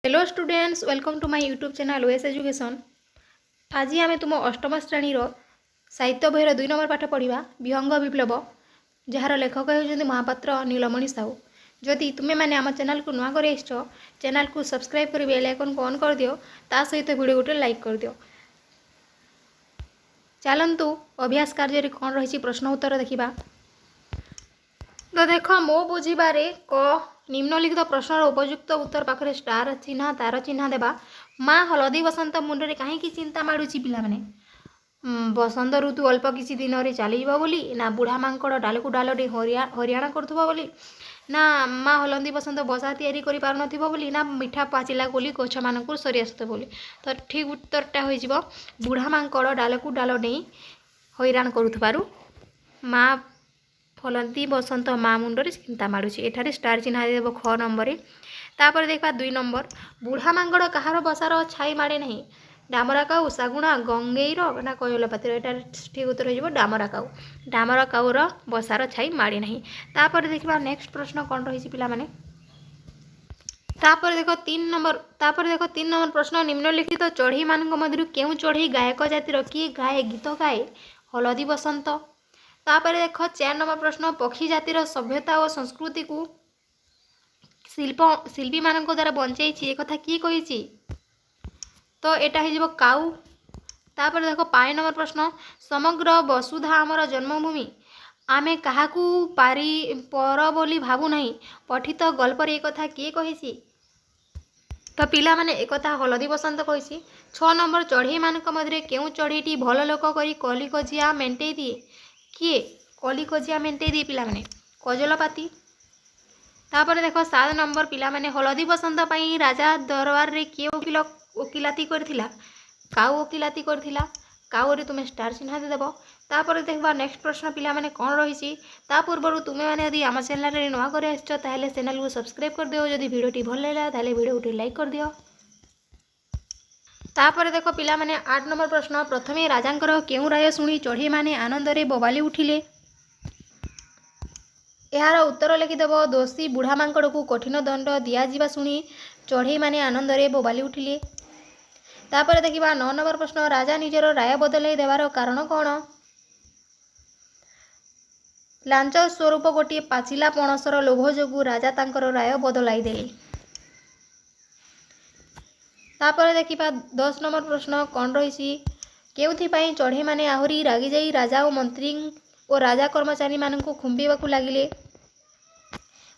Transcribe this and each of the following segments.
Hello students, welcome to my YouTube channel OS Education. ଆଜି ଆମେ ତୁମ ଅଷ୍ଟମ ଶ୍ରେଣୀର ସାହିତ୍ୟ ବହିର 2 ନମ୍ବର ପାଠ ପଢ଼ିବା, ବିହଙ୍ଗ ବିପ୍ଳବ, ଯାହାର ଲେଖକ ହେଉଛନ୍ତି ମହାପାତ୍ର ନୀଳମଣି ସାହୁ। ଯଦି ତୁମେମାନେ ଆମ ଚ୍ୟାନେଲକୁ ନୂଆ କରି ଆସିଛ, ଚ୍ୟାନେଲକୁ ସବସ୍କ୍ରାଇବ୍ କରି ବେଲ୍ ଆଇକନ୍କୁ ଅନ୍ କରିଦିଅ। ତା ସହିତ ଭିଡ଼ିଓ ଗୋଟେ ଲାଇକ୍ କରିଦିଅ। ଚାଲନ୍ତୁ, ଅଭ୍ୟାସ କାର୍ଯ୍ୟରେ କ'ଣ ରହିଛି ପ୍ରଶ୍ନ ଉତ୍ତର ଦେଖିବା। ତ ଦେଖ, ମୋ ବୁଝିବାରେ କ ନିମ୍ନଲିଖିତ ପ୍ରଶ୍ନର ଉପଯୁକ୍ତ ଉତ୍ତର ପାଖରେ ଷ୍ଟାର ଚିହ୍ନ, ତାର ଚିହ୍ନ ଦେବା। ମା ହଳଦୀ ବସନ୍ତ ମୁଣ୍ଡରେ କାହିଁକି ଚିନ୍ତା ମାଡ଼ୁଛି ପିଲାମାନେ? ବସନ୍ତ ଋତୁ ଅଳ୍ପ କିଛି ଦିନରେ ଚାଲିଯିବ ବୋଲି, ନା ବୁଢ଼ା ମାଙ୍କଡ଼ ଡାଲକୁ ଡାଲଟି ହଇରାଣ କରୁଥିବ ବୋଲି, ନା ମା ହଳଦୀ ବସନ୍ତ ବସା ତିଆରି କରିପାରୁନଥିବ ବୋଲି, ନା ମିଠା ପାଚିଲା କୋଲି ଗଛମାନଙ୍କୁ ସରି ଆସୁଥିବ ବୋଲି? ତ ଠିକ୍ ଉତ୍ତରଟା ହୋଇଯିବ, ବୁଢ଼ା ମାଙ୍କଡ଼ ଡାଲକୁ ଡାଲ ଡେଇଁ ହଇରାଣ କରୁଥିବାରୁ ମା ହଳଦୀ ବସନ୍ତ ମା ମୁଣ୍ଡରେ ଚିନ୍ତା ମାଡ଼ୁଛି। ଏଠାରେ ଷ୍ଟାର ଚିହ୍ନ ଦେଇଦେବ ଖ ନମ୍ବରରେ। ତାପରେ ଦେଖିବା 2 ନମ୍ବର, ବୁଢ଼ା ମାଙ୍କଡ଼ କାହାର ବସାର ଛାଇ ମାଡ଼େ ନାହିଁ? ଡାମରା କାଉ, ଶାଗୁଣା, ଗଙ୍ଗେଇର ନା କଜଳପାତିର? ଏଟାରେ ଠିକ୍ ଉତ୍ତର ହେଇଯିବ ଡାମରା କାଉ। ଡାମରା କାଉର ବସାର ଛାଇ ମାଡ଼େ ନାହିଁ। ତାପରେ ଦେଖିବା ନେକ୍ସଟ ପ୍ରଶ୍ନ କ'ଣ ରହିଛି ପିଲାମାନେ। ତାପରେ ଦେଖ 3 ନମ୍ବର। ତାପରେ ଦେଖ 3 ନମ୍ବର ପ୍ରଶ୍ନ, ନିମ୍ନଲିଖିତ ଚଢ଼େଇମାନଙ୍କ ମଧ୍ୟରୁ କେଉଁ ଚଢ଼େଇ ଗାୟକ ଜାତିର? କିଏ ଗାଏ, ଗୀତ ଗାଏ? ହଳଦୀ ବସନ୍ତ। ତାପରେ ଦେଖ 4 ନମ୍ବର ପ୍ରଶ୍ନ, ପକ୍ଷୀ ଜାତିର ସଭ୍ୟତା ଓ ସଂସ୍କୃତିକୁ ଶିଳ୍ପ ଶିଳ୍ପୀମାନଙ୍କ ଦ୍ୱାରା ବଞ୍ଚେଇଛି, ଏକଥା କିଏ କହିଛି? ତ ଏଇଟା ହେଇଯିବ କାଉ। ତାପରେ ଦେଖ 5 ନମ୍ବର ପ୍ରଶ୍ନ, ସମଗ୍ର ବସୁଧା ଆମର ଜନ୍ମଭୂମି, ଆମେ କାହାକୁ ପାରି ପର ବୋଲି ଭାବୁନାହିଁ, ପଠିତ ଗଳ୍ପରେ ଏକଥା କିଏ କହିଛି? ତ ପିଲାମାନେ, ଏକଥା ହଳଦୀ ବସନ୍ତ କହିଛି। 6 ନମ୍ବର, ଚଢ଼େଇମାନଙ୍କ ମଧ୍ୟରେ କେଉଁ ଚଢ଼େଇଟି ଭଲ ଲୋକ କରି କଲିକଜିଆ ମେଣ୍ଟେଇ ଦିଏ? କିଏ କଲିକଜିଆ ମେଣ୍ଟେଇ ଦିଏ ପିଲାମାନେ? କଜଳପାତି। ତାପରେ ଦେଖ 7 ନମ୍ବର ପିଲାମାନେ, ହଳଦୀ ବସନ୍ତ ପାଇଁ ରାଜା ଦରବାରରେ କିଏ ଓକିଲ ଓକିଲାତି କରିଥିଲା? କାଉ ଓକିଲାତି କରିଥିଲା। କାଉରେ ତୁମେ ଷ୍ଟାର ଚିହ୍ନ ଦେଇଦେବ। ତାପରେ ଦେଖିବା ନେକ୍ସଟ ପ୍ରଶ୍ନ ପିଲାମାନେ କ'ଣ ରହିଛି। ତା ପୂର୍ବରୁ ତୁମେମାନେ ଯଦି ଆମ ଚ୍ୟାନେଲରେ ନୂଆ କରି ଆସିଛ, ତାହେଲେ ଚ୍ୟାନେଲକୁ ସବସ୍କ୍ରାଇବ୍ କରିଦିଅ। ଯଦି ଭିଡ଼ିଓଟି ଭଲ ଲାଗିଲା, ତାହେଲେ ଭିଡ଼ିଓଟି ଲାଇକ୍ କରିଦିଅ। ତାପରେ ଦେଖ ପିଲାମାନେ 8 ନମ୍ବର ପ୍ରଶ୍ନ, ପ୍ରଥମେ ରାଜାଙ୍କର କେଉଁ ରାୟ ଶୁଣି ଚଢ଼େଇମାନେ ଆନନ୍ଦରେ ବୋବାଲି ଉଠିଲେ? ଏହାର ଉତ୍ତର ଲେଖିଦେବ, ଦୋଷୀ ବୁଢ଼ା ମାଙ୍କଡ଼କୁ କଠିନ ଦଣ୍ଡ ଦିଆଯିବା ଶୁଣି ଚଢ଼େଇମାନେ ଆନନ୍ଦରେ ବୋବାଲି ଉଠିଲେ। ତାପରେ ଦେଖିବା 9 ନମ୍ବର ପ୍ରଶ୍ନ, ରାଜା ନିଜର ରାୟ ବଦଳାଇ ଦେବାର କାରଣ କ'ଣ? ଲାଞ୍ଚ ସ୍ୱରୂପ ଗୋଟିଏ ପାଚିଲା ପଣସର ଲୋଭ ଯୋଗୁଁ ରାଜା ତାଙ୍କର ରାୟ ବଦଳାଇ ଦେଲେ। ତାପରେ ଦେଖିବା 10 ନମ୍ବର ପ୍ରଶ୍ନ କ'ଣ ରହିଛି। କେଉଁଥିପାଇଁ ଚଢ଼େଇମାନେ ଆହୁରି ରାଗିଯାଇ ରାଜା ଓ ମନ୍ତ୍ରୀ ଓ ରାଜା କର୍ମଚାରୀମାନଙ୍କୁ ଖୁମ୍ପିବାକୁ ଲାଗିଲେ?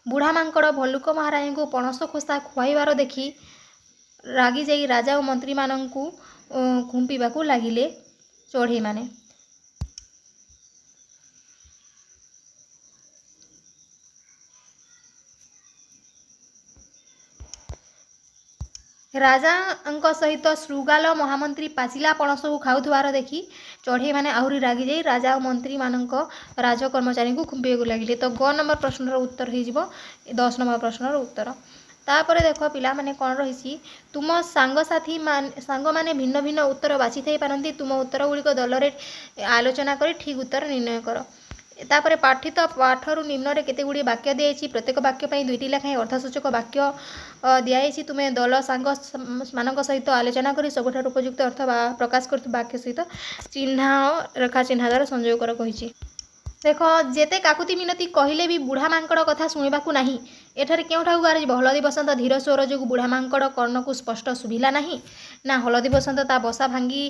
ବୁଢ଼ା ମାଙ୍କଡ଼ ଭଲ୍ଲୁକ ମହାରାଜଙ୍କୁ ପଣସ ଖୋସା ଖୁଆଇବାର ଦେଖି ରାଗିଯାଇ ରାଜା ଓ ମନ୍ତ୍ରୀମାନଙ୍କୁ ଖୁମ୍ପିବାକୁ ଲାଗିଲେ ଚଢ଼େଇମାନେ। ରାଜାଙ୍କ ସହିତ ଶୃଗାଳ ମହାମନ୍ତ୍ରୀ ପାଚିଲା ପଣସକୁ ଖାଉଥିବାର ଦେଖି ଚଢ଼େଇମାନେ ଆହୁରି ରାଗିଯାଇ ରାଜା ଓ ମନ୍ତ୍ରୀମାନଙ୍କ ରାଜ କର୍ମଚାରୀଙ୍କୁ ଖୁମ୍ପିବାକୁ ଲାଗିଲେ। ତ ଗ ନମ୍ବର ପ୍ରଶ୍ନର ଉତ୍ତର ହେଇଯିବ 10 ନମ୍ବର ପ୍ରଶ୍ନର ଉତ୍ତର। ତାପରେ ଦେଖ ପିଲାମାନେ କ'ଣ ରହିଛି। ତୁମ ସାଙ୍ଗସାଥି ସାଙ୍ଗମାନେ ଭିନ୍ନ ଭିନ୍ନ ଉତ୍ତର ବାଛିଥାଇ ପାରନ୍ତି। ତୁମ ଉତ୍ତର ଗୁଡ଼ିକ ଦଳରେ ଆଲୋଚନା କରି ଠିକ୍ ଉତ୍ତର ନିର୍ଣ୍ଣୟ କର। ତାପରେ ପାଠିତ ପାଠରୁ ନିମ୍ନରେ କେତେ ଗୁଡ଼ିଏ ବାକ୍ୟ ଦିଆଯାଇଛି। ପ୍ରତ୍ୟେକ ବାକ୍ୟ ପାଇଁ ଦୁଇଟି ଲେଖାଏଁ ଅର୍ଥସୂଚକ ବାକ୍ୟ ଦିଆଯାଇଛି। ତୁମେ ଦଳ ସାଙ୍ଗ ମାନଙ୍କ ସହିତ ଆଲୋଚନା କରି ସବୁଠାରୁ ଉପଯୁକ୍ତ ଅର୍ଥ ବା ପ୍ରକାଶ କରୁଥିବା ବାକ୍ୟ ସହିତ ଚିହ୍ନ ରେଖା ଚିହ୍ନ ଦ୍ୱାରା ସଂଯୋଗ କର କହିଛି। ଦେଖ, ଯେତେ କାକୁତି ମିନତି କହିଲେ ବି ବୁଢ଼ା ମାଙ୍କଡ଼ କଥା ଶୁଣିବାକୁ ନାହିଁ। ଏଠାରେ କେଉଁଠାକୁ ଗାର ଯିବ? ହଳଦୀ ବସନ୍ତ ଧୀର ସ୍ୱର ଯୋଗୁଁ ବୁଢ଼ା ମାଙ୍କଡ଼ କର୍ଣ୍ଣକୁ ସ୍ପଷ୍ଟ ଶୁଭିଲା ନାହିଁ, ନା ହଳଦୀ ବସନ୍ତ ତା ବସା ଭାଙ୍ଗି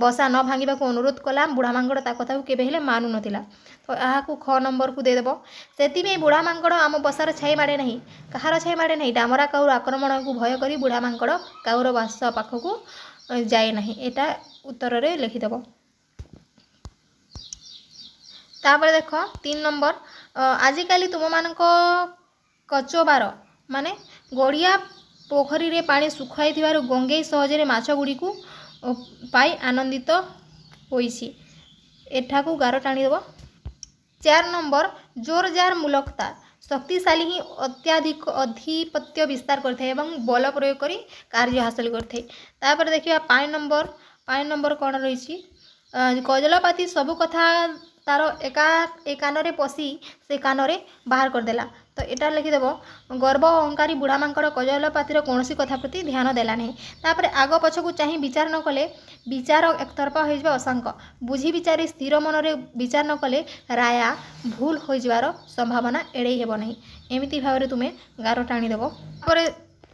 ବସା ନ ଭାଙ୍ଗିବାକୁ ଅନୁରୋଧ କଲା, ବୁଢ଼ା ମାଙ୍କଡ଼ ତା କଥାକୁ କେବେ ହେଲେ ମାନୁନଥିଲା? ତ ଏହାକୁ ଖ ନମ୍ବରକୁ ଦେଇଦେବ। ସେଥିପାଇଁ ବୁଢ଼ା ମାଙ୍କଡ଼ ଆମ ବସାର ଛାଇ ମାଡ଼େ ନାହିଁ। କାହାର ଛାଇ ମାଡ଼େ ନାହିଁ? ଡାମରା କାଉର ଆକ୍ରମଣକୁ ଭୟ କରି ବୁଢ଼ା ମାଙ୍କଡ଼ କାଉର ବାସ ପାଖକୁ ଯାଏ ନାହିଁ। ଏଇଟା ଉତ୍ତରରେ ଲେଖିଦେବ। ତାପରେ ଦେଖ 3 ନମ୍ବର, ଆଜିକାଲି ତୁମମାନଙ୍କ କଚବାର ମାନେ ଗଡ଼ିଆ ପୋଖରୀରେ ପାଣି ଶୁଖାଇଥିବାରୁ ଗଙ୍ଗେଇ ସହଜରେ ମାଛ ଗୁଡ଼ିକୁ ପାଇ ଆନନ୍ଦିତ ହୋଇଛି। ଏଠାକୁ ଗାର ଟାଣିଦେବ। 4 ନମ୍ବର, ଜୋର ଜାର ମୂଲକତା, ଶକ୍ତିଶାଳୀ ହିଁ ଅତ୍ୟାଧିକ ଆଧିପତ୍ୟ ବିସ୍ତାର କରିଥାଏ ଏବଂ ବଳ ପ୍ରୟୋଗ କରି କାର୍ଯ୍ୟ ହାସଲ କରିଥାଏ। ତାପରେ ଦେଖିବା 5 ନମ୍ବର। 5 ନମ୍ବର କ'ଣ ରହିଛି? କଜଳପାତି ସବୁ କଥା ତାର ଏକା ଏ କାନରେ ପଶି ସେ କାନରେ ବାହାର କରିଦେଲା। ତ ଏଟା ଲେଖିଦେବ, ଗର୍ବ ଓ ଅହଙ୍କାରୀ ବୁଢ଼ା ମାଙ୍କଡ଼ କଜଳପାତିର କୌଣସି କଥା ପ୍ରତି ଧ୍ୟାନ ଦେଲା ନାହିଁ। ତାପରେ ଆଗ ପଛକୁ ଚାହିଁ ବିଚାର ନ କଲେ ବିଚାର ଏକତରଫା ହୋଇଯିବା ଅଶଙ୍କ। ବୁଝି ବିଚାରି ସ୍ଥିର ମନରେ ବିଚାର ନ କଲେ ରାୟା ଭୁଲ ହୋଇଯିବାର ସମ୍ଭାବନା ଏଡ଼େଇ ହେବ ନାହିଁ। ଏମିତି ଭାବରେ ତୁମେ ଗାର ଟାଣିଦେବ।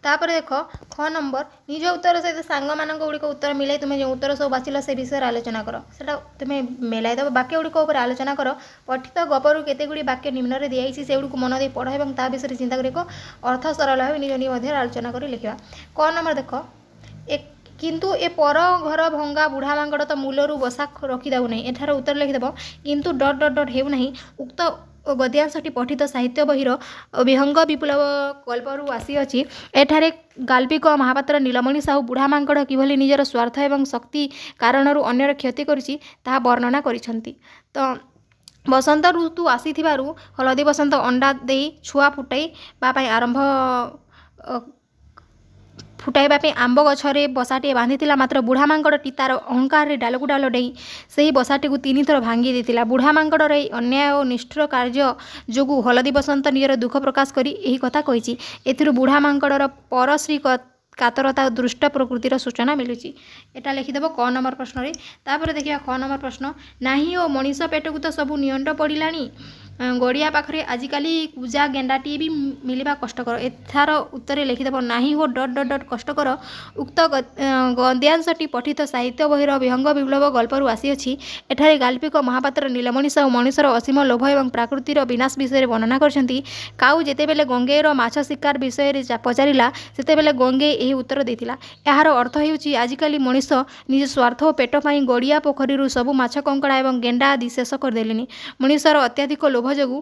ତାପରେ ଦେଖ ଖ ନମ୍ବର, ନିଜ ଉତ୍ତର ସହିତ ସାଙ୍ଗମାନଙ୍କ ଗୁଡ଼ିକ ଉତ୍ତର ମିଳାଇ ତୁମେ ଯେଉଁ ଉତ୍ତର ସବୁ ବାଛିଲ ସେ ବିଷୟରେ ଆଲୋଚନା କର। ସେଟା ତୁମେ ମେଲାଇ ଦେବ, ବାକ୍ୟ ଗୁଡ଼ିକ ଉପରେ ଆଲୋଚନା କର। ପଠିତ ଗପରୁ କେତେ ଗୁଡ଼ିଏ ବାକ୍ୟ ନିମ୍ନରେ ଦିଆଯାଇଛି, ସେଗୁଡ଼ିକୁ ମନ ଦେଇ ପଢ଼ ଏବଂ ତା ବିଷୟରେ ଚିନ୍ତା କରି ଏକ ଅର୍ଥ ସରଳ ଭାବେ ନିଜ ନିଜ ମଧ୍ୟରେ ଆଲୋଚନା କରି ଲେଖିବା। କ ନମ୍ବର ଦେଖ, ଏ କିନ୍ତୁ ଏ ପର ଘର ଭଙ୍ଗା ବୁଢ଼ା ମାଙ୍କଡ଼ ତ ମୂଲରୁ ବସା ରଖିଦେଉ ନାହିଁ। ଏଠାର ଉତ୍ତର ଲେଖିଦେବ, କିନ୍ତୁ ଡଟ୍ ଡଟ୍ ଡଟ୍ ହେଉନାହିଁ। ଉକ୍ତ ଗଦ୍ୟାଂଶଟି ପଠିତ ସାହିତ୍ୟ ବହିର ବିହଙ୍ଗ ବିପ୍ଳବ ଗଳ୍ପରୁ ଆସିଅଛି। ଏଠାରେ ଗାଳ୍ପିକ ମହାପାତ୍ର ନୀଳମଣି ସାହୁ ବୁଢ଼ା ମାଙ୍କଡ଼ କିଭଳି ନିଜର ସ୍ୱାର୍ଥ ଏବଂ ଶକ୍ତି କାରଣରୁ ଅନ୍ୟର କ୍ଷତି କରୁଛି ତାହା ବର୍ଣ୍ଣନା କରିଛନ୍ତି। ତ ବସନ୍ତ ଋତୁ ଆସିଥିବାରୁ ହଳଦୀ ବସନ୍ତ ଅଣ୍ଡା ଦେଇ ଛୁଆ ଫୁଟାଇବା ପାଇଁ ଆରମ୍ଭ ଫୁଟାଇବା ପାଇଁ ଆମ୍ବ ଗଛରେ ବସାଟିଏ ବାନ୍ଧିଥିଲା। ମାତ୍ର ବୁଢ଼ା ମାଙ୍କଡ଼ଟି ତାର ଅହଙ୍କାରରେ ଡାଳକୁ ଡାଳ ଡେଇଁ ସେହି ବସାଟିକୁ ତିନିଥର ଭାଙ୍ଗି ଦେଇଥିଲା। ବୁଢ଼ା ମାଙ୍କଡ଼ର ଏହି ଅନ୍ୟାୟ ଓ ନିଷ୍ଠୁର କାର୍ଯ୍ୟ ଯୋଗୁଁ ହଳଦୀ ବସନ୍ତ ନିଜର ଦୁଃଖ ପ୍ରକାଶ କରି ଏହି କଥା କହିଛି। ଏଥିରୁ ବୁଢ଼ା ମାଙ୍କଡ଼ର ପରଶ୍ରୀ କାତରତା ଓ ଦୁଷ୍ଟ ପ୍ରକୃତିର ସୂଚନା ମିଳୁଛି। ଏଟା ଲେଖିଦେବ କ ନମ୍ବର ପ୍ରଶ୍ନରେ। ତାପରେ ଦେଖିବା ଖ ନମ୍ବର ପ୍ରଶ୍ନ, ନାହିଁ ଓ ମଣିଷ ପେଟକୁ ତ ସବୁ ନିଅଣ୍ଟ ପଡ଼ିଲାଣି, ଗଡ଼ିଆ ପାଖରେ ଆଜିକାଲି କୁଜା ଗେଣ୍ଡାଟିଏ ବି ମିଳିବା କଷ୍ଟକର। ଏଠାର ଉତ୍ତରେ ଲେଖିଦେବ, ନାହିଁ ହୋ ଡଟ୍ ଡଟ୍ ଡଟ୍ କଷ୍ଟକର। ଉକ୍ତ ଗଦ୍ୟାଂଶଟି ପଠିତ ସାହିତ୍ୟ ବହିର ବିହଙ୍ଗ ବିପ୍ଳବ ଗଳ୍ପରୁ ଆସିଅଛି। ଏଠାରେ ଗାଳ୍ପିକ ମହାପାତ୍ର ନୀଳମଣି ସାହୁ ମଣିଷର ଅସୀମ ଲୋଭ ଏବଂ ପ୍ରାକୃତିର ବିନାଶ ବିଷୟରେ ବର୍ଣ୍ଣନା କରିଛନ୍ତି। କାଉ ଯେତେବେଳେ ଗଙ୍ଗେଇର ମାଛ ଶିକାର ବିଷୟରେ ପଚାରିଲା, ସେତେବେଳେ ଗଙ୍ଗେଇ ଏହି ଉତ୍ତର ଦେଇଥିଲା। ଏହାର ଅର୍ଥ ହେଉଛି ଆଜିକାଲି ମଣିଷ ନିଜ ସ୍ୱାର୍ଥ ଓ ପେଟ ପାଇଁ ଗଡ଼ିଆ ପୋଖରୀରୁ ସବୁ ମାଛ, କଙ୍କଡ଼ା ଏବଂ ଗେଣ୍ଡା ଆଦି ଶେଷ କରିଦେଲେଣି। ମଣିଷର ଅତ୍ୟଧିକ ଲୋଭ ଯୋଗୁଁ,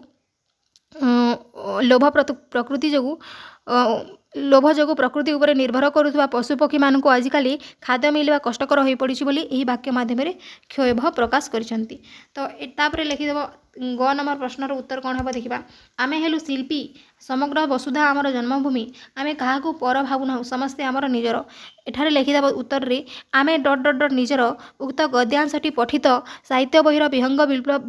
ଲୋଭ ପ୍ରକୃତି ଯୋଗୁଁ, ଲୋଭ ଯୋଗୁଁ ପ୍ରକୃତି ଉପରେ ନିର୍ଭର କରୁଥିବା ପଶୁପକ୍ଷୀମାନଙ୍କୁ ଆଜିକାଲି ଖାଦ୍ୟ ମିଳିବା କଷ୍ଟକର ହୋଇପଡ଼ିଛି ବୋଲି ଏହି ବାକ୍ୟ ମାଧ୍ୟମରେ କ୍ଷୋଭ ପ୍ରକାଶ କରିଛନ୍ତି। ତ ତାପରେ ଲେଖିଦେବ ଗ ନମ୍ବର ପ୍ରଶ୍ନର ଉତ୍ତର କ'ଣ ହେବ ଦେଖିବା। ଆମେ ହେଲୁ ଶିଳ୍ପୀ, ସମଗ୍ର ବସୁଧା ଆମର ଜନ୍ମଭୂମି, ଆମେ କାହାକୁ ପର ଭାବୁନାହୁଁ, ସମସ୍ତେ ଆମର ନିଜର। ଏଠାରେ ଲେଖିଦେବ ଉତ୍ତରରେ, ଆମେ ଡଟ୍ ଡଟ୍ ଡଟ୍ ନିଜର। ଉକ୍ତ ଗଦ୍ୟାଂଶଟି ପଠିତ ସାହିତ୍ୟ ବହିର ବିହଙ୍ଗ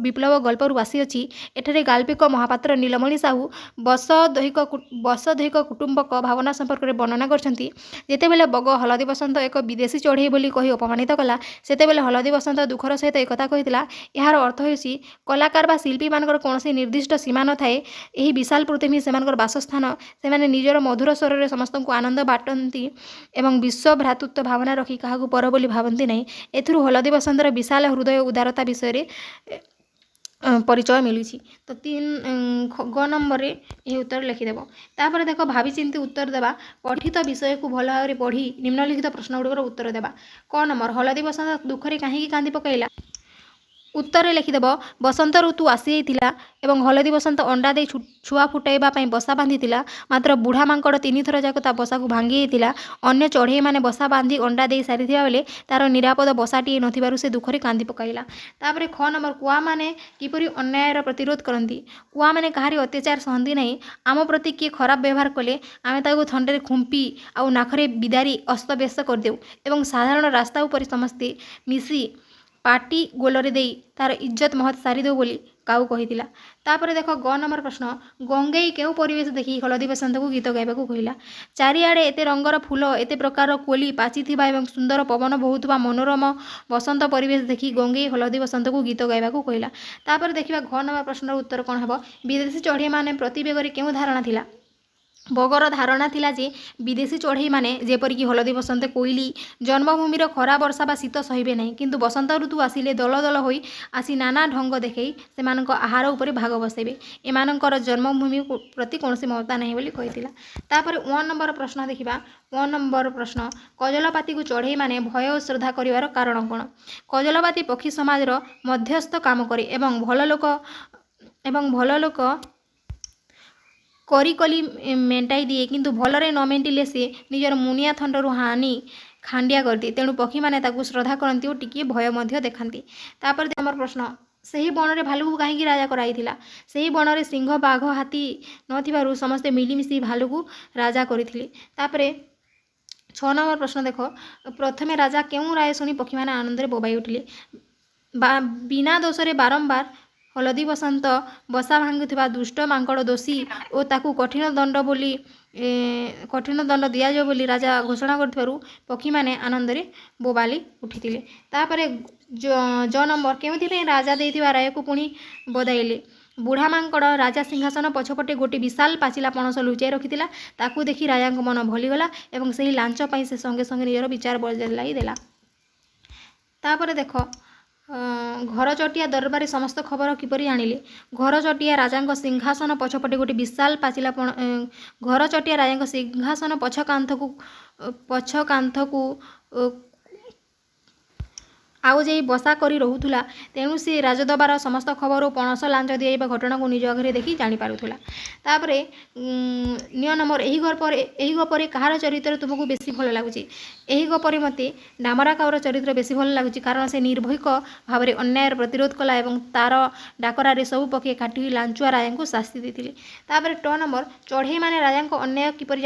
ବିପ୍ଳବ ଗଳ୍ପରୁ ଆସିଅଛି। ଏଠାରେ ଗାଳ୍ପିକ ମହାପାତ୍ର ନୀଳମଣି ସାହୁ ବସଧୈକ କୁଟୁମ୍ବକ ଭାବନା ସମ୍ପର୍କରେ ବର୍ଣ୍ଣନା କରିଛନ୍ତି। ଯେତେବେଳେ ବଗ ହଳଦୀ ବସନ୍ତ ଏକ ବିଦେଶୀ ଚଢ଼େଇ ବୋଲି କହି ଅପମାନିତ କଲା, ସେତେବେଳେ ହଳଦୀ ବସନ୍ତ ଦୁଃଖର ସହିତ ଏକଥା କହିଥିଲା। ଏହାର ଅର୍ଥ ହେଉଛି କଳାକାର ବା ଶିଳ୍ପୀମାନଙ୍କର କୌଣସି ନିର୍ଦ୍ଦିଷ୍ଟ ସୀମା ନଥାଏ। ଏହି ବିଶାଳ ପୃଥିବୀ ସେମାନଙ୍କର ବାସସ୍ଥାନ। ସେମାନେ ନିଜର ମଧୁର ସ୍ୱରରେ ସମସ୍ତଙ୍କୁ ଆନନ୍ଦ ବାଣ୍ଟନ୍ତି ଏବଂ ବିଶ୍ୱ ଭ୍ରାତୃତ୍ୱ ଭାବନା ରଖି କାହାକୁ ପର ବୋଲି ଭାବନ୍ତି ନାହିଁ। ଏଥିରୁ ହଳଦୀ ବସନ୍ତର ବିଶାଳ ହୃଦୟ ଉଦାରତା ବିଷୟରେ ପରିଚୟ ମିଳୁଛି। ତ ତିନ ଗ ନମ୍ବରରେ ଏହି ଉତ୍ତର ଲେଖିଦେବ। ତାପରେ ଦେଖ, ଭାବିଚିନ୍ତି ଉତ୍ତର ଦେବା। ପଠିତ ବିଷୟକୁ ଭଲ ଭାବରେ ପଢ଼ି ନିମ୍ନଲିଖିତ ପ୍ରଶ୍ନ ଗୁଡ଼ିକର ଉତ୍ତର ଦେବା। କ ନମ୍ବର, ହଳଦୀ ବସନ୍ତ ଦୁଃଖରେ କାହିଁକି କାନ୍ଦି ପକାଇଲା? ଉତ୍ତରରେ ଲେଖିଦେବ, ବସନ୍ତ ଋତୁ ଆସିଯାଇଥିଲା ଏବଂ ହଳଦୀ ବସନ୍ତ ଅଣ୍ଡା ଦେଇ ଛୁଆ ଫୁଟାଇବା ପାଇଁ ବସା ବାନ୍ଧିଥିଲା। ମାତ୍ର ବୁଢ଼ା ମାଙ୍କଡ଼ ତିନିଥର ଯାକ ତା ବସାକୁ ଭାଙ୍ଗି ଦେଇଥିଲା। ଅନ୍ୟ ଚଢ଼େଇମାନେ ବସା ବାନ୍ଧି ଅଣ୍ଡା ଦେଇ ସାରିଥିବା ବେଳେ ତାର ନିରାପଦ ବସାଟିଏ ନଥିବାରୁ ସେ ଦୁଃଖରେ କାନ୍ଦି ପକାଇଲା। ତାପରେ ଖ ନମ୍ବର, କୁଆମାନେ କିପରି ଅନ୍ୟାୟର ପ୍ରତିରୋଧ କରନ୍ତି? କୁଆମାନେ କାହାରି ଅତ୍ୟାଚାର ସହନ୍ତି ନାହିଁ। ଆମ ପ୍ରତି କିଏ ଖରାପ ବ୍ୟବହାର କଲେ ଆମେ ତାକୁ ଥଣ୍ଡାରେ ଖୁମ୍ପି ଆଉ ନାଖରେ ବିଦାରି ଅସ୍ତବ୍ୟସ୍ତ କରିଦେଉ ଏବଂ ସାଧାରଣ ରାସ୍ତା ଉପରେ ସମସ୍ତେ ମିଶି ପାଟି ଗୋଲରେ ଦେଇ ତାର ଇଜ୍ଜତ ମହତ ସାରିଦେଉ ବୋଲି କାଉ କହିଥିଲା। ତାପରେ ଦେଖ ଗ ନମ୍ବର ପ୍ରଶ୍ନ, ଗଙ୍ଗେଇ କେଉଁ ପରିବେଶ ଦେଖି ହଳଦୀ ବସନ୍ତକୁ ଗୀତ ଗାଇବାକୁ କହିଲା? ଚାରିଆଡ଼େ ଏତେ ରଙ୍ଗର ଫୁଲ, ଏତେ ପ୍ରକାରର କୋଳି ପାଚିଥିବା ଏବଂ ସୁନ୍ଦର ପବନ ବହୁଥିବା ମନୋରମ ବସନ୍ତ ପରିବେଶ ଦେଖି ଗଙ୍ଗେଇ ହଳଦୀ ବସନ୍ତକୁ ଗୀତ ଗାଇବାକୁ କହିଲା। ତାପରେ ଦେଖିବା ଘ ନମ୍ବର ପ୍ରଶ୍ନର ଉତ୍ତର କ'ଣ ହେବ। ବିଦେଶୀ ଚଢ଼େଇମାନେ ପ୍ରତିବେଗରେ କେଉଁ ଧାରଣା ଥିଲା? ବଗର ଧାରଣା ଥିଲା ଯେ ବିଦେଶୀ ଚଢ଼େଇମାନେ ଯେପରିକି ହଳଦୀ ବସନ୍ତ, କୋଇଲି ଜନ୍ମଭୂମିର ଖରା, ବର୍ଷା ବା ଶୀତ ସହିବେ ନାହିଁ, କିନ୍ତୁ ବସନ୍ତ ଋତୁ ଆସିଲେ ଦଳ ଦଳ ହୋଇ ଆସି ନାନା ଢଙ୍ଗ ଦେଖାଇ ସେମାନଙ୍କ ଆହାର ଉପରେ ଭାଗ ବସାଇବେ। ଏମାନଙ୍କର ଜନ୍ମଭୂମି ପ୍ରତି କୌଣସି ମମତା ନାହିଁ ବୋଲି କହିଥିଲା। ତାପରେ ୱାନ୍ ନମ୍ବର ପ୍ରଶ୍ନ ଦେଖିବା। ୱାନ୍ ନମ୍ବର ପ୍ରଶ୍ନ, କଜଳପାତିକୁ ଚଢ଼େଇମାନେ ଭୟ ଓ ଶ୍ରଦ୍ଧା କରିବାର କାରଣ କ'ଣ? କଜଳପାତି ପକ୍ଷୀ ସମାଜର ମଧ୍ୟସ୍ଥ କାମ କରେ ଏବଂ ଭଲ ଲୋକ କରି କଲି ମେଣ୍ଟାଇ ଦିଏ, କିନ୍ତୁ ଭଲରେ ନ ମେଣ୍ଟିଲେ ସେ ନିଜର ମୁନିଆ ଥଣ୍ଟରୁ ହାଣି ଖାଣ୍ଡିଆ କରିଦିଏ। ତେଣୁ ପକ୍ଷୀମାନେ ତାକୁ ଶ୍ରଦ୍ଧା କରନ୍ତି ଓ ଟିକିଏ ଭୟ ମଧ୍ୟ ଦେଖାନ୍ତି। ତାପରେ ଆମର ପ୍ରଶ୍ନ, ସେହି ବଣରେ ଭାଲୁକୁ କାହିଁକି ରାଜା କରାଯାଇଥିଲା? ସେହି ବଣରେ ସିଂହ, ବାଘ, ହାତୀ ନଥିବାରୁ ସମସ୍ତେ ମିଳିମିଶି ଭାଲୁକୁ ରାଜା କରିଥିଲେ। ତାପରେ 6 ନମ୍ବର ପ୍ରଶ୍ନ ଦେଖ, ପ୍ରଥମେ ରାଜା କେଉଁ ରାୟ ଶୁଣି ପକ୍ଷୀମାନେ ଆନନ୍ଦରେ ବୋବାଇ ଉଠିଲେ? ବା ବିନା ଦୋଷରେ ବାରମ୍ବାର ହଳଦୀ ବସନ୍ତ ବସା ଭାଙ୍ଗୁଥିବା ଦୁଷ୍ଟ ମାଙ୍କଡ଼ ଦୋଷୀ ଓ ତାକୁ କଠିନ ଦଣ୍ଡ ବୋଲି କଠିନ ଦଣ୍ଡ ଦିଆଯିବ ବୋଲି ରାଜା ଘୋଷଣା କରିଥିବାରୁ ପକ୍ଷୀମାନେ ଆନନ୍ଦରେ ବୋବାଲି ଉଠିଥିଲେ। ତାପରେ ଜ ନମ୍ବର, କେଉଁଥିପାଇଁ ରାଜା ଦେଇଥିବା ରାୟକୁ ପୁଣି ବଦାଇଲେ? ବୁଢ଼ା ମାଙ୍କଡ଼ ରାଜା ସିଂହାସନ ପଛପଟେ ଗୋଟିଏ ବିଶାଳ ପାଚିଲା ପଣସ ଲୁଚାଇ ରଖିଥିଲା। ତାକୁ ଦେଖି ରାଜାଙ୍କ ମନ ଭଳିଗଲା ଏବଂ ସେହି ଲାଞ୍ଚ ପାଇଁ ସେ ସଙ୍ଗେ ସଙ୍ଗେ ନିଜର ବିଚାର ବଦଳାଇ ଦେଲା। ତାପରେ ଦେଖ, ଘରଚଟିଆ ଦରବାରରେ ସମସ୍ତ ଖବର କିପରି ଆଣିଲେ? ଘରଚଟିଆ ରାଜାଙ୍କ ସିଂହାସନ ପଛପଟେ ଗୋଟିଏ ବିଶାଳ ପାଚିଲା ପଣ ଘରଚଟିଆ ରାଜାଙ୍କ ସିଂହାସନ ପଛ କାନ୍ଥକୁ ଆଉ ଯାଇ ବସା କରି ରହୁଥିଲା। ତେଣୁ ସେ ରାଜଦରବାର ସମସ୍ତ ଖବର ଓ ପଣସ ଲାଞ୍ଚ ଦିଆଯିବା ଘଟଣାକୁ ନିଜ ଆଖିରେ ଦେଖି ଜାଣିପାରୁଥିଲା। ତାପରେ ନ୍ୟ ନମ୍ବର, ଏହି ଗପରେ କାହାର ଚରିତ୍ର ତୁମକୁ ବେଶୀ ଭଲ ଲାଗୁଛି? ଏହି ଗପରେ ମୋତେ ଡାମରା କାଉର ଚରିତ୍ର ବେଶୀ ଭଲ ଲାଗୁଛି, କାରଣ ସେ ନିର୍ଭୀକ ଭାବରେ ଅନ୍ୟାୟର ପ୍ରତିରୋଧ କଲା ଏବଂ ତାର ଡାକରାରେ ସବୁ ପକ୍ଷୀ ଏକାଠି ହୋଇ ଲାଞ୍ଚୁଆ ରାଜାଙ୍କୁ ଶାସ୍ତି ଦେଇଥିଲେ। ତାପରେ ଟ ନମ୍ବର, ଚଢ଼େଇମାନେ ରାଜାଙ୍କ ଅନ୍ୟାୟ କିପରି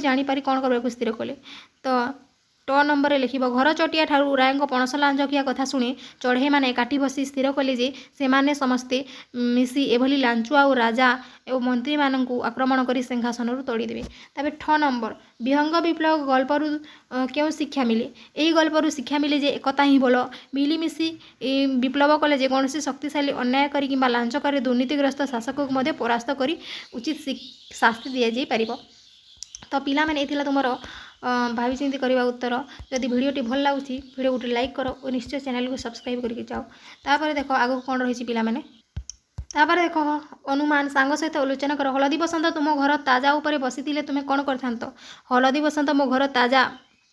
ଜାଣିପାରି କ'ଣ କରିବାକୁ ସ୍ଥିର କଲେ? ତ ଟ ନମ୍ବରରେ ଲେଖିବ, ଘର ଚଟିଆ ଠାରୁ ରାୟଙ୍କ ପଣସ ଲାଞ୍ଚ ଖିଆ କଥା ଶୁଣି ଚଢ଼େଇମାନେ ଏକାଠି ବସି ସ୍ଥିର କଲେ ଯେ ସେମାନେ ସମସ୍ତେ ମିଶି ଏଭଳି ଲାଞ୍ଚୁଆ ଓ ରାଜା ଓ ମନ୍ତ୍ରୀମାନଙ୍କୁ ଆକ୍ରମଣ କରି ସିଂହାସନରୁ ତଡ଼ିଦେବେ। ତାପରେ ଠ ନମ୍ବର, ବିହଙ୍ଗ ବିପ୍ଳବ ଗଳ୍ପରୁ କେଉଁ ଶିକ୍ଷା ମିଳେ? ଏହି ଗଳ୍ପରୁ ଶିକ୍ଷା ମିଳେ ଯେ ଏକତା ହିଁ ବଳ। ମିଳିମିଶି ବିପ୍ଳବ କଲେ ଯେକୌଣସି ଶକ୍ତିଶାଳୀ ଅନ୍ୟାୟକାରୀ କିମ୍ବା ଲାଞ୍ଚକାରୀ ଦୁର୍ନୀତିଗ୍ରସ୍ତ ଶାସକକୁ ମଧ୍ୟ ପରାସ୍ତ କରି ଉଚିତ ଶାସ୍ତି ଦିଆଯାଇପାରିବ। ତ ପିଲାମାନେ, ଏ ଥିଲା ତୁମର ଭାବିଚିନ୍ତି କରିବା ଉତ୍ତର। ଯଦି ଭିଡ଼ିଓଟି ଭଲ ଲାଗୁଛି, ଭିଡ଼ିଓ ଗୋଟେ ଲାଇକ୍ କର ଓ ନିଶ୍ଚୟ ଚ୍ୟାନେଲକୁ ସବସ୍କ୍ରାଇବ୍ କରିକି ଯାଅ। ତାପରେ ଦେଖ ଆଗକୁ କ'ଣ ରହିଛି ପିଲାମାନେ। ତାପରେ ଦେଖ, ଅନୁମାନ, ସାଙ୍ଗ ସହିତ ଆଲୋଚନା କର। ହଳଦୀ ବସନ୍ତ ତୁମ ଘର ତାଜା ଉପରେ ବସିଥିଲେ ତୁମେ କ'ଣ କରିଥାନ୍ତ? ହଳଦୀ ବସନ୍ତ ମୋ ଘର ତାଜା,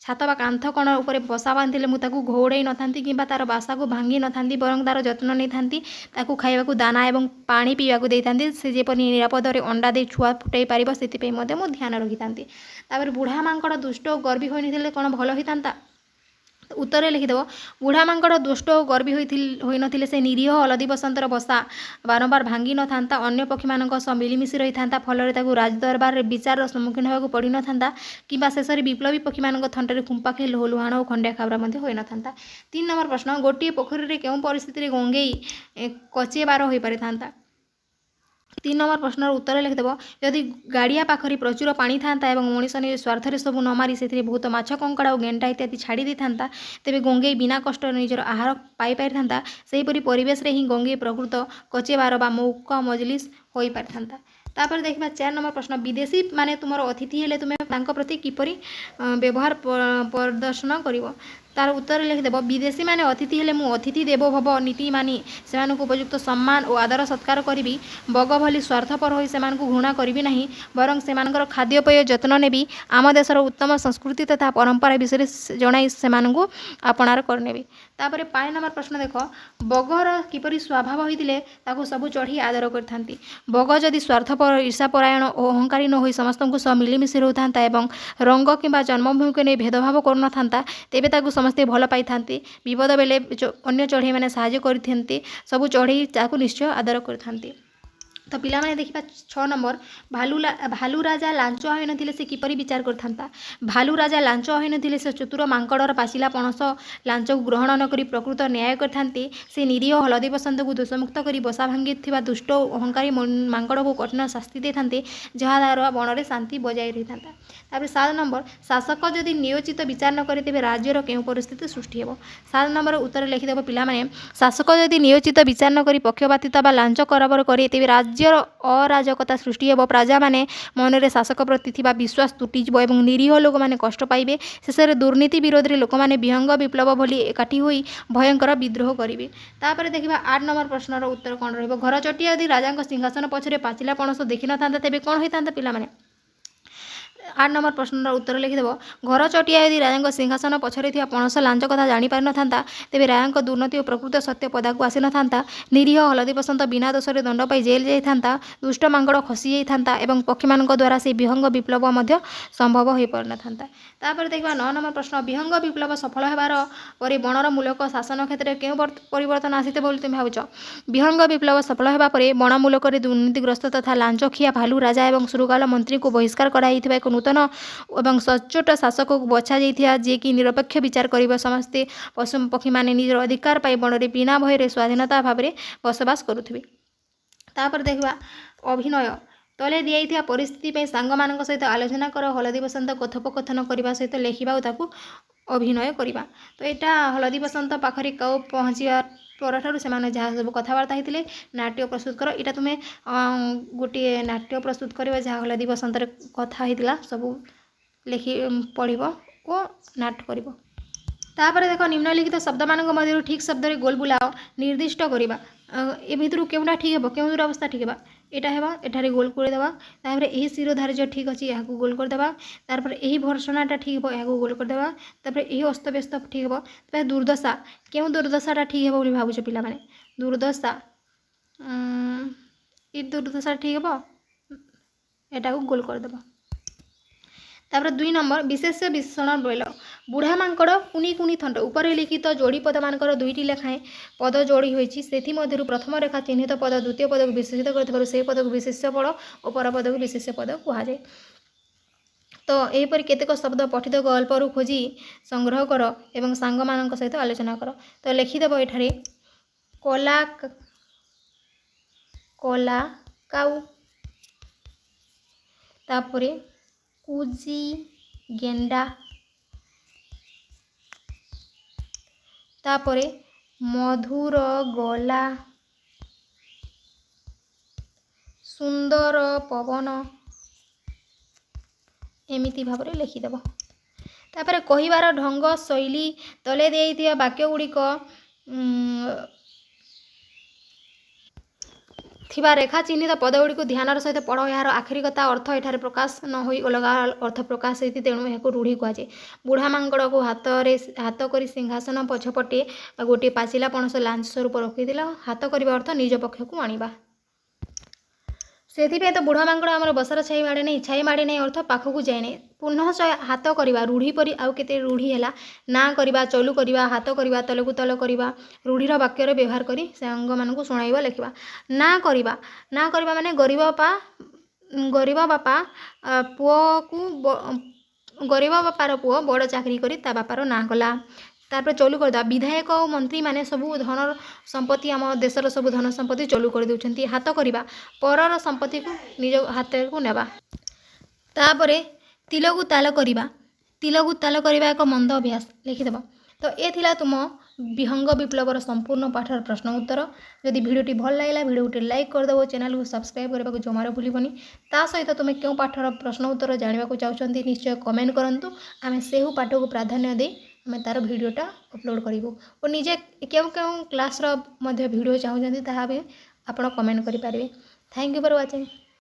ଛାତ ବା କାନ୍ଥ କଣ ଉପରେ ବସା ବାନ୍ଧିଲେ ମୁଁ ତାକୁ ଘଉଡ଼ାଇ ନଥାନ୍ତି କିମ୍ବା ତା'ର ବାସାକୁ ଭାଙ୍ଗି ନଥାନ୍ତି, ବରଂ ତା'ର ଯତ୍ନ ନେଇଥାନ୍ତି। ତାକୁ ଖାଇବାକୁ ଦାନା ଏବଂ ପାଣି ପିଇବାକୁ ଦେଇଥାନ୍ତି। ସେ ଯେପରି ନିରାପଦରେ ଅଣ୍ଡା ଦେଇ ଛୁଆ ଫୁଟାଇ ପାରିବ, ସେଥିପାଇଁ ମଧ୍ୟ ମୁଁ ଧ୍ୟାନ ରଖିଥାନ୍ତି। ତାପରେ, ବୁଢ଼ା ମାଙ୍କଡ଼ ଦୁଷ୍ଟ ଓ ଗର୍ବୀ ହୋଇନଥିଲେ କ'ଣ ଭଲ ହୋଇଥାନ୍ତା? ଉତ୍ତରରେ ଲେଖିଦେବ, ବୁଢ଼ା ମାଙ୍କଡ଼ ଦୁଷ୍ଟ ଓ ଗର୍ବୀ ହୋଇନଥିଲେ ସେ ନିରୀହ ହଳଦୀ ବସନ୍ତର ବସା ବାରମ୍ବାର ଭାଙ୍ଗି ନଥାନ୍ତା, ଅନ୍ୟ ପକ୍ଷୀମାନଙ୍କ ସହ ମିଳିମିଶି ରହିଥାନ୍ତା। ଫଳରେ ତାକୁ ରାଜଦରବାରରେ ବିଚାରର ସମ୍ମୁଖୀନ ହେବାକୁ ପଡ଼ିନଥାନ୍ତା କିମ୍ବା ଶେଷରେ ବିପ୍ଳବୀ ପକ୍ଷୀମାନଙ୍କ ଥଣ୍ଟରେ ଖୁମ୍ପା ଖାଇ ଲହୁଲୁହାଣ ଓ ଖଣ୍ଡିଆ ଖାବରା ମଧ୍ୟ ହୋଇନଥାନ୍ତା। 3 ନମ୍ବର ପ୍ରଶ୍ନ, ଗୋଟିଏ ପୋଖରୀରେ କେଉଁ ପରିସ୍ଥିତିରେ ଗଙ୍ଗେଇ କଚେବାର ହୋଇପାରିଥାନ୍ତା? 3 ନମ୍ବର ପ୍ରଶ୍ନର ଉତ୍ତର ଲେଖିଦେବ, ଯଦି ଗାଡ଼ିଆ ପାଖରେ ପ୍ରଚୁର ପାଣି ଥାନ୍ତା ଏବଂ ମଣିଷ ନିଜ ସ୍ୱାର୍ଥରେ ସବୁ ନ ମାରି ସେଥିରେ ବହୁତ ମାଛ, କଙ୍କଡ଼ା ଓ ଗେଣ୍ଡା ଇତ୍ୟାଦି ଛାଡ଼ି ଦେଇଥାନ୍ତା, ତେବେ ଗଙ୍ଗେଇ ବିନା କଷ୍ଟରେ ନିଜର ଆହାର ପାଇପାରିଥାନ୍ତା। ସେହିପରି ପରିବେଶରେ ହିଁ ଗଙ୍ଗେଇ ପ୍ରକୃତ କଚେବାର ବା ମୌକା ମଜଲିସ୍ ହୋଇପାରିଥାନ୍ତା। ତାପରେ ଦେଖିବା 4 ନମ୍ବର ପ୍ରଶ୍ନ, ବିଦେଶୀ ମାନେ ତୁମର ଅତିଥି ହେଲେ ତୁମେ ତାଙ୍କ ପ୍ରତି କିପରି ବ୍ୟବହାର ପ୍ରଦର୍ଶନ କରିବ? ତାର ଉତ୍ତର ଲେଖିଦେବ, ବିଦେଶୀମାନେ ଅତିଥି ହେଲେ ମୁଁ ଅତିଥି ଦେବୋ ଭବ ନୀତି ମାନି ସେମାନଙ୍କୁ ଉପଯୁକ୍ତ ସମ୍ମାନ ଓ ଆଦର ସତ୍କାର କରିବି। ବଗ ଭଳି ସ୍ୱାର୍ଥପର ହୋଇ ସେମାନଙ୍କୁ ଘୃଣା କରିବି ନାହିଁ, ବରଂ ସେମାନଙ୍କର ଖାଦ୍ୟପେୟ ଯତ୍ନ ନେବି। ଆମ ଦେଶର ଉତ୍ତମ ସଂସ୍କୃତି ତଥା ପରମ୍ପରା ବିଷୟରେ ଜଣାଇ ସେମାନଙ୍କୁ ଆପଣାର କରିନେବି। ତାପରେ 5 ନମ୍ବର ପ୍ରଶ୍ନ ଦେଖ, ବଗର କିପରି ସ୍ୱଭାବ ହୋଇଥିଲେ ତାକୁ ସବୁ ଚଢ଼େଇ ଆଦର କରିଥାନ୍ତି? ବଗ ଯଦି ସ୍ୱାର୍ଥପର, ଈର୍ଷାପରାୟଣ ଓ ଅହଙ୍କାରୀ ନ ହୋଇ ସମସ୍ତଙ୍କୁ ସହ ମିଳିମିଶି ରହୁଥାନ୍ତା ଏବଂ ରଙ୍ଗ କିମ୍ବା ଜନ୍ମଭୂମିକୁ ନେଇ ଭେଦଭାବ କରୁନଥାନ୍ତା, ତେବେ ତାକୁ ସମସ୍ତେ ଭଲ ପାଇଥାନ୍ତି। ବିପଦ ବେଳେ ଅନ୍ୟ ଚଢ଼େଇମାନେ ସାହାଯ୍ୟ କରିଥାନ୍ତି। ସବୁ ଚଢ଼େଇ ତାକୁ ନିଶ୍ଚୟ ଆଦର କରିଥାନ୍ତି। ତ ପିଲାମାନେ, ଦେଖିବା 6 ନମ୍ବର, ଭାଲୁ ରାଜା ଲାଞ୍ଚୁଆ ହୋଇନଥିଲେ ସେ କିପରି ବିଚାର କରିଥାନ୍ତା? ଭାଲୁ ରାଜା ଲାଞ୍ଚୁଆ ହୋଇନଥିଲେ ସେ ଚତୁର ମାଙ୍କଡ଼ର ପାଚିଲା ପଣସ ଲାଞ୍ଚକୁ ଗ୍ରହଣ ନକରି ପ୍ରକୃତ ନ୍ୟାୟ କରିଥାନ୍ତେ। ସେ ନିରୀହ ହଳଦୀ ବସନ୍ତକୁ ଦୋଷମୁକ୍ତ କରି ବସା ଭାଙ୍ଗିଥିବା ଦୁଷ୍ଟ ଓ ଅହଙ୍କାରୀ ମାଙ୍କଡ଼କୁ କଠିନ ଶାସ୍ତି ଦେଇଥାନ୍ତେ, ଯାହାଦ୍ୱାରା ବଣରେ ଶାନ୍ତି ବଜାୟ ରହିଥାନ୍ତା। ତାପରେ 7 ନମ୍ବର, ଶାସକ ଯଦି ନ୍ୟାୟୋଚିତ ବିଚାର ନ କରେ ତେବେ ରାଜ୍ୟର କେଉଁ ପରିସ୍ଥିତି ସୃଷ୍ଟି ହେବ? 7 ନମ୍ବର ଉତ୍ତର ଲେଖିଦେବ ପିଲାମାନେ, ଶାସକ ଯଦି ନ୍ୟାୟୋଚିତ ବିଚାର ନ କରି ପକ୍ଷପାତିତା ବା ଲାଞ୍ଚ କାରବାର କରେ, ତେବେ ରାଜ୍ୟର ଅରାଜକତା ସୃଷ୍ଟି ହେବ। ପ୍ରଜାମାନେ ମନରେ ଶାସକ ପ୍ରତି ଥିବା ବିଶ୍ୱାସ ତୁଟିଯିବ ଏବଂ ନିରୀହ ଲୋକମାନେ କଷ୍ଟ ପାଇବେ। ଶେଷରେ ଦୁର୍ନୀତି ବିରୋଧରେ ଲୋକମାନେ ବିହଙ୍ଗ ବିପ୍ଳବ ଭଳି ଏକାଠି ହୋଇ ଭୟଙ୍କର ବିଦ୍ରୋହ କରିବେ। ତାପରେ ଦେଖିବା 8 ନମ୍ବର ପ୍ରଶ୍ନର ଉତ୍ତର କ'ଣ ରହିବ। ଘରଚଟିଆ ଯଦି ରାଜାଙ୍କ ସିଂହାସନ ପଛରେ ପାଚିଲା ପଣସ ଦେଖିନଥାନ୍ତା, ତେବେ କ'ଣ ହୋଇଥାନ୍ତା ପିଲାମାନେ? 8 ନମ୍ବର ପ୍ରଶ୍ନର ଉତ୍ତର ଲେଖିଦେବ, ଘର ଚଟିଆ ଯଦି ରାଜାଙ୍କ ସିଂହାସନ ପଛରେ ଥିବା ପଣସ ଲାଞ୍ଚ କଥା ଜାଣିପାରିନଥାନ୍ତା, ତେବେ ରାଜାଙ୍କ ଦୁର୍ନୀତି ଓ ପ୍ରକୃତ ସତ୍ୟ ପଦାକୁ ଆସିନଥାନ୍ତା। ନିରୀହ ହଳଦୀ ବସନ୍ତ ବିନା ଦୋଷରେ ଦଣ୍ଡ ପାଇ ଜେଲ୍ ଯାଇଥାନ୍ତା, ଦୁଷ୍ଟ ମାଙ୍କଡ଼ ଖସି ଯାଇଥାନ୍ତା ଏବଂ ପକ୍ଷୀମାନଙ୍କ ଦ୍ୱାରା ସେହି ବିହଙ୍ଗ ବିପ୍ଳବ ମଧ୍ୟ ସମ୍ଭବ ହୋଇପାରିନଥାନ୍ତା। ତାପରେ ଦେଖିବା 9 ନମ୍ବର ପ୍ରଶ୍ନ, ବିହଙ୍ଗ ବିପ୍ଳବ ସଫଳ ହେବାର ପରେ ବଣର ମୂଲକ ଶାସନ କ୍ଷେତ୍ରରେ କେଉଁ ପରିବର୍ତ୍ତନ ଆସିଥିବ ବୋଲି ତୁମେ ଭାବୁଛ? ବିହଙ୍ଗ ବିପ୍ଳବ ସଫଳ ହେବା ପରେ ବଣ ମୂଲକରେ ଦୁର୍ନୀତିଗ୍ରସ୍ତ ତଥା ଲାଞ୍ଚଖିଆ ଭାଲୁ ରାଜା ଏବଂ ଶୃଗାଳ ମନ୍ତ୍ରୀଙ୍କୁ ବହିଷ୍କାର କରାଯାଇଥିବା ଏକ ନୂତନ ଏବଂ ସଚ୍ଚୋଟ ଶାସକକୁ ବଛାଯାଇଥିବା, ଯିଏକି ନିରପେକ୍ଷ ବିଚାର କରିବ। ସମସ୍ତେ ପଶୁ ପକ୍ଷୀମାନେ ନିଜର ଅଧିକାର ପାଇ ବଣରେ ବିନା ଭୟରେ ସ୍ୱାଧୀନତା ଭାବରେ ବସବାସ କରୁଥିବେ। ତାପରେ ଦେଖିବା ଅଭିନୟ। ତଳେ ଦିଆଯାଇଥିବା ପରିସ୍ଥିତି ପାଇଁ ସାଙ୍ଗମାନଙ୍କ ସହିତ ଆଲୋଚନା କର। ହଳଦୀ ବସନ୍ତ କଥୋପକଥନ କରିବା ସହିତ ଲେଖିବା ଓ ତାକୁ ଅଭିନୟ କରିବା। ତ ଏଇଟା ହଳଦୀ ବସନ୍ତ ପାଖରେ କାଉ ପହଞ୍ଚିବା ପରଠାରୁ ସେମାନେ ଯାହା ସବୁ କଥାବାର୍ତ୍ତା ହେଇଥିଲେ, ନାଟ୍ୟ ପ୍ରସ୍ତୁତ କର। ଏଇଟା ତୁମେ ଗୋଟିଏ ନାଟ୍ୟ ପ୍ରସ୍ତୁତ କରିବ, ଯାହା ହଳଦୀ ବସନ୍ତରେ କଥା ହେଇଥିଲା ସବୁ ଲେଖି ପଢ଼ିବ ଓ ନାଟ କରିବ। ତାପରେ ଦେଖ, ନିମ୍ନଲିଖିତ ଶବ୍ଦମାନଙ୍କ ମଧ୍ୟରୁ ଠିକ୍ ଶବ୍ଦରେ ଗୋଲ ବୁଲାଅ। ନିର୍ଦ୍ଦିଷ୍ଟ କରିବା। ଏ ଭିତରୁ କେଉଁଟା ଠିକ୍ ହେବ? କେଉଁ ଅବସ୍ଥା ଠିକ୍ ହେବା? ଏଇଟା ହେବା, ଏଠାରେ ଗୋଲ କରିଦେବା। ତାପରେ ଏହି ଶିରୋଧାର୍ଯ୍ୟ ଠିକ୍ ଅଛି, ଏହାକୁ ଗୋଲ କରିଦେବା। ତାପରେ ଏହି ଭର୍ସନାଟା ଠିକ୍ ହେବ, ଏହାକୁ ଗୋଲ କରିଦେବା। ତାପରେ ଏହି ଅସ୍ତବ୍ୟସ୍ତ ଠିକ୍ ହେବ। ତାପରେ ଦୁର୍ଦ୍ଦଶା, କେଉଁ ଦୁର୍ଦ୍ଦଶାଟା ଠିକ୍ ହେବ ବୋଲି ଭାବୁଛ ପିଲାମାନେ? ଦୁର୍ଦ୍ଦଶା, ଏ ଦୁର୍ଦ୍ଦଶା ଠିକ୍ ହେବ, ଏଟାକୁ ଗୋଲ କରିଦେବା। ତାପରେ 2 ନମ୍ବର, ବିଶେଷ୍ୟ ବିଶେଷଣ ବେଲ। ବୁଢ଼ା ମାଙ୍କଡ଼, କୁନି କୁନି ଥଣ୍ଟ। ଉପରେ ଲିଖିତ ଯୋଡ଼ି ପଦମାନଙ୍କର 2ଟି ଲେଖାଏଁ ପଦ ଯୋଡ଼ି ହୋଇଛି। ସେଥିମଧ୍ୟରୁ ପ୍ରଥମ ରେଖା ଚିହ୍ନିତ ପଦ ଦ୍ୱିତୀୟ ପଦକୁ ବିଶେଷିତ କରିଥିବାରୁ ସେହି ପଦକୁ ବିଶେଷ୍ୟ ପଦ ଓ ପରପଦକୁ ବିଶେଷ୍ୟ ପଦ କୁହାଯାଏ। ତ ଏହିପରି କେତେକ ଶବ୍ଦ ପଠିତ ଗଳ୍ପରୁ ଖୋଜି ସଂଗ୍ରହ କର ଏବଂ ସାଙ୍ଗମାନଙ୍କ ସହିତ ଆଲୋଚନା କର। ତ ଲେଖିଦେବ ଏଠାରେ କଲା କଲା କାଉ, ତାପରେ କୁଜି ଗେଣ୍ଡା, ତାପରେ ମଧୁର ଗଲା, ସୁନ୍ଦର ପବନ, ଏମିତି ଭାବରେ ଲେଖିଦେବ। ତାପରେ କହିବାର ଢଙ୍ଗ ଶୈଳୀ। ତଳେ ଦିଆଯାଇଥିବା ବାକ୍ୟ ଗୁଡ଼ିକ ଥିବା ରେଖା ଚିହ୍ନିତ ପଦଗୁଡ଼ିକୁ ଧ୍ୟାନର ସହିତ ପଢ଼। ଏହାର ଆକ୍ଷରିକତା ଅର୍ଥ ଏଠାରେ ପ୍ରକାଶ ନ ହୋଇ ଅଲଗା ଅର୍ଥ ପ୍ରକାଶ ହୋଇଛି, ତେଣୁ ଏହାକୁ ରୂଢ଼ି କୁହାଯାଏ। ବୁଢ଼ା ମାଙ୍କଡ଼କୁ ହାତରେ ହାତ କରି ସିଂହାସନ ପଛପଟେ ଗୋଟିଏ ପାଚିଲା ପଣସ ଲାଞ୍ଚ ସ୍ୱରୂପ ରଖିଥିଲା। ହାତ କରିବା ଅର୍ଥ ନିଜ ପକ୍ଷକୁ ଆଣିବା। ସେଥିପାଇଁ ତ ବୁଢ଼ା ମାଙ୍କଡ଼ ଆମର ବସାର ଛାଇ ମାଡ଼େ ନାହିଁ। ଛାଇ ମାଡ଼େ ନାହିଁ ଅର୍ଥ ପାଖକୁ ଯାଏ ନାହିଁ। ପୁନଃ ହାତ କରିବା। ରୂଢ଼ି ପରି ଆଉ କେତେ ରୂଢ଼ି ହେଲା: ନା କରିବା, ଚଲୁ କରିବା, ହାତ କରିବା, ତଳକୁ ତଳ କରିବା। ରୂଢ଼ିର ବାକ୍ୟରେ ବ୍ୟବହାର କରି ସାଙ୍ଗମାନଙ୍କୁ ଶୁଣାଇବ, ଲେଖିବା। ନା କରିବା। ନା କରିବା ମାନେ ଗରିବ ବାପା ପୁଅକୁ, ଗରିବ ବାପାର ପୁଅ ବଡ଼ ଚାକିରି କରି ତା ବାପାର ନାଁ କଲା। ତାପରେ ଚଲୁ କରିଦେବା। ବିଧାୟକ ଓ ମନ୍ତ୍ରୀମାନେ ସବୁ ଧନ ସମ୍ପତ୍ତି, ଆମ ଦେଶର ସବୁ ଧନ ସମ୍ପତ୍ତି ଚଲୁ କରିଦେଉଛନ୍ତି। ହାତ କରିବା, ପରର ସମ୍ପତ୍ତିକୁ ନିଜ ହାତକୁ ନେବା। ତାପରେ ତିଲକୁ ତାଲ କରିବା। ତିଲକୁ ତାଲ କରିବା ଏକ ମନ୍ଦ ଅଭ୍ୟାସ। ଲେଖିଦେବ। ତ ଏ ଥିଲା ତୁମ ବିହଙ୍ଗ ବିପ୍ଳବର ସମ୍ପୂର୍ଣ୍ଣ ପାଠର ପ୍ରଶ୍ନ ଉତ୍ତର। ଯଦି ଭିଡ଼ିଓଟି ଭଲ ଲାଗିଲା, ଭିଡ଼ିଓ ଗୋଟେ ଲାଇକ୍ କରିଦେବ। ଚ୍ୟାନେଲକୁ ସବସ୍କ୍ରାଇବ୍ କରିବାକୁ ଜମାରୁ ଭୁଲିବନି। ତା ସହିତ ତୁମେ କେଉଁ ପାଠର ପ୍ରଶ୍ନ ଉତ୍ତର ଜାଣିବାକୁ ଚାହୁଁଛନ୍ତି, ନିଶ୍ଚୟ କମେଣ୍ଟ କରନ୍ତୁ। ଆମେ ସେହୁ ପାଠକୁ ପ୍ରାଧାନ୍ୟ ଦେଇ ଆମେ ତା'ର ଭିଡ଼ିଓଟା ଅପଲୋଡ଼ କରିବୁ ଓ ନିଜେ କେଉଁ କେଉଁ କ୍ଲାସ୍ର ମଧ୍ୟ ଭିଡ଼ିଓ ଚାହୁଁଛନ୍ତି, ତାହା ବି ଆପଣ କମେଣ୍ଟ କରିପାରିବେ। Thank you for watching.